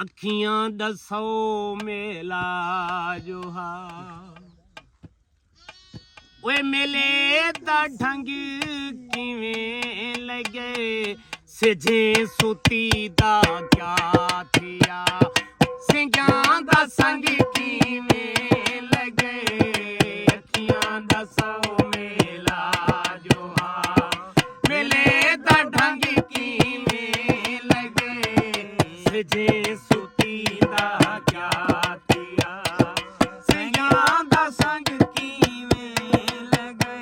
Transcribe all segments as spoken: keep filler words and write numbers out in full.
اکھیاں دا سو میلا جو ہا۔ اوئے میلے دا ڈھنگ کیویں لڳے، سجھیں ستی دا کیا تھیا، سنگیاں دا سنگ کیویں لڳے، اکھیاں دا سو میلا جو ہا۔ میلے دا ڈھنگ کیویں لڳے، سجھیں ستی دا کیا تھیا، سنگیاں دا سنگ کیویں لڳے،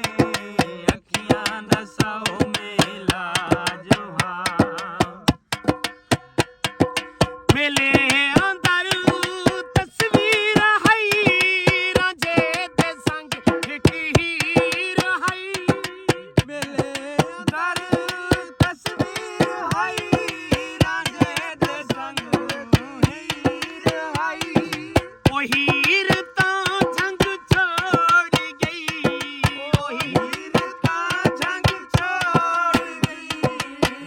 اکھیاں دا سو میلا جو ہا۔ میلے اندر تصویر ہئی، رانجھے دے سنگ ہک ہیر ہئی۔ میلے اندر تصویر ہئی، رانجھے دے سنگ ہیر ہئی۔ او ہیر تاں جھنگ چھوڑ ڳئی، او ہیر تاں جھنگ چھوڑ ڳئی۔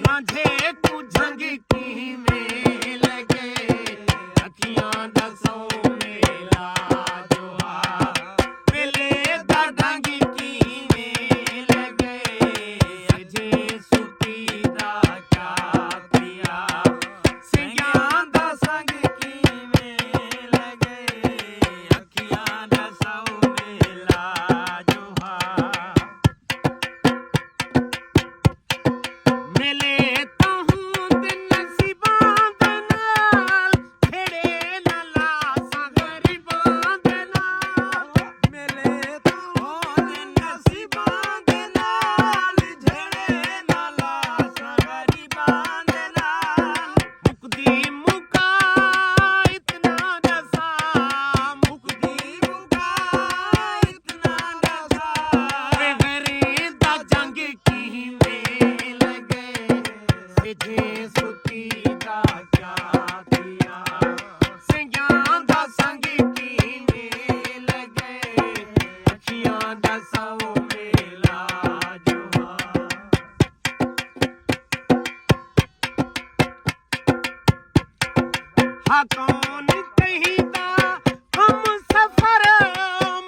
رانجھے کوں جھنگ کیویں لڳے، اکھیاں دا سو میلا جو ہا۔ میلے دا ڈھنگ کیویں لڳے، سجھیں ستی دا کیا تھیا، سنگیاں دا سنگ کیویں لڳے، اکھیاں دا سو میلا جو ہا۔ میلے تاں ہوندن نصیباں دے نال، جھیڑے نہ لاساں غریباں دے نال۔ میلے تاں ہوندن نصیباں دے نال، جھیڑے نہ لاساں غریباں دے نال۔ مکدی مکا اتنا ݙسا، مکدی مکا اتنا ݙسا۔ غیریں دا جنگ کیویں لڳے، سجھیں ستی دا کیا تھیا، سنگیاں دا سنگ کیویں لڳے، اکھیاں دا سو میلا جو ہا۔ ہا کون کہیں دا ہم سفر،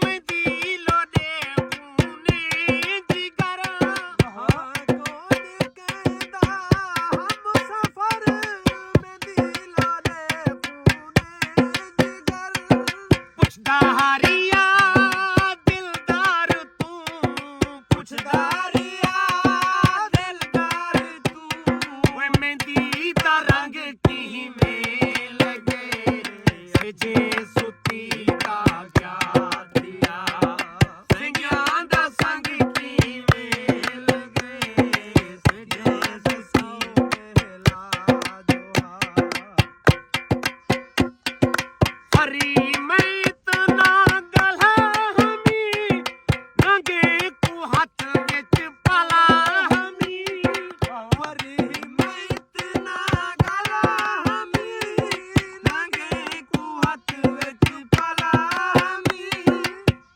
میندی لو دے خون جگر۔ ہا کون کہیں دا ہم سفر، میندی لو دے خون جگر۔ پچھدا ہاریا دلدار توں، پچھدا ہاریا دلدار توں۔ اوئے میندی دا رنگ کیویں لڳے، سجھیں ستی دا کیا تھیا، سنگیاں دا سنگ کیویں لڳے، سجھیں ستی میلا جو ہا۔ ہری میں اتنا ڳالھا ہمی، ننگے کوں ہتھ وچ پالا ہمی۔ ہری میں اتنا ڳالھا ہمی، ننگے کوں ہتھ وچ پالا ہمی۔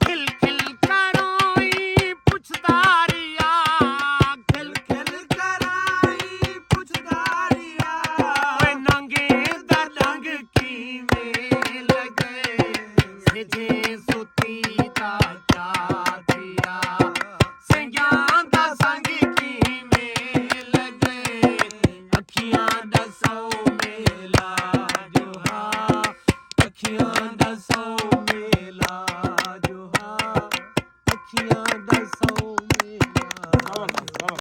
کھل کھل کرائی پچھدا رہیا، کھل کھل کرائی پچھدا رہیا۔ اوئے ننگے دا ڈنگ کیویں لڳے، سجھیں ستی دا کیا تھیا، سنگیاں دا سنگ کیویں لڳے، اکھیاں دا سو میلا جو ہا، اکھیاں دا سو میلا جو ہا، اکھیاں دا سو میلا۔